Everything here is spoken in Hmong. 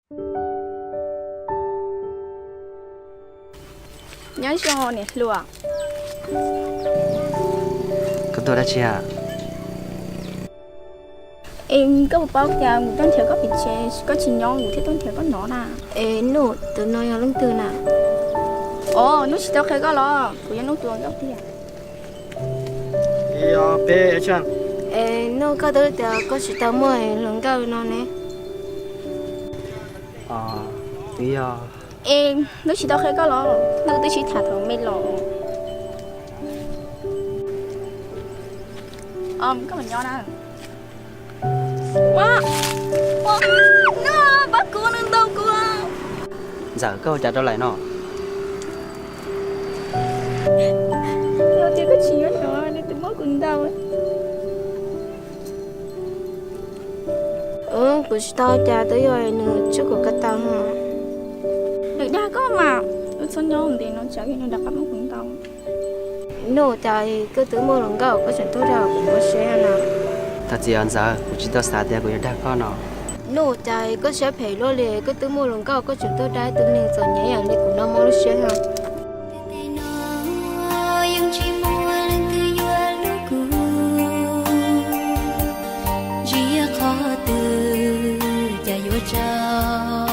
Nyob zoo niam hluas. Koj tuaj dab tsi a? Es koj puas paub tias kuv tuaj nrhiav koj pem tsev, koj tsis nyob kuv thiaj tuaj nrhiav koj no na. Es Nuj, tus no yog leej twg na? Os, Nuj tsis tau qhia koj los? Kuv yog Nuj tus hluas nkauj tiag. Es Nuj, koj twb tias koj tsis tau muaj hluas nkauj no ne. Es Nuj tsis tau qhia koj los? Nuj twb sib tham thaum me los. Koj nyob na. Ua, ua, Nuj, pab kuv, nws ntaus kuv. Ntxawm, koj ua cas rau lawm no? Yog tias koj tsis nyob no, nws twb muab kuv ntaus. Kuv tsis tau ua cas, twb yog nws tsub kuv ko taw. Nws dag koj mas, wb txhob nyob ntev no tsam nws rov qab muab kuv ntaus. Nuj, cas koj twb muaj hluas nkauj koj tseem tuaj dag kuv lub siab no? Thov txim os Ntxawm, kuv tsis tau xav tias kuv yuav dag koj no. Nuj, cas koj siab phem luaj li, koj twb muaj hluas nkauj koj tseem tuaj dag ib tug neeg txom nyem ib yam li kuv no muaj lub siab no. Ntsia qhov twg cas yuav tsaug.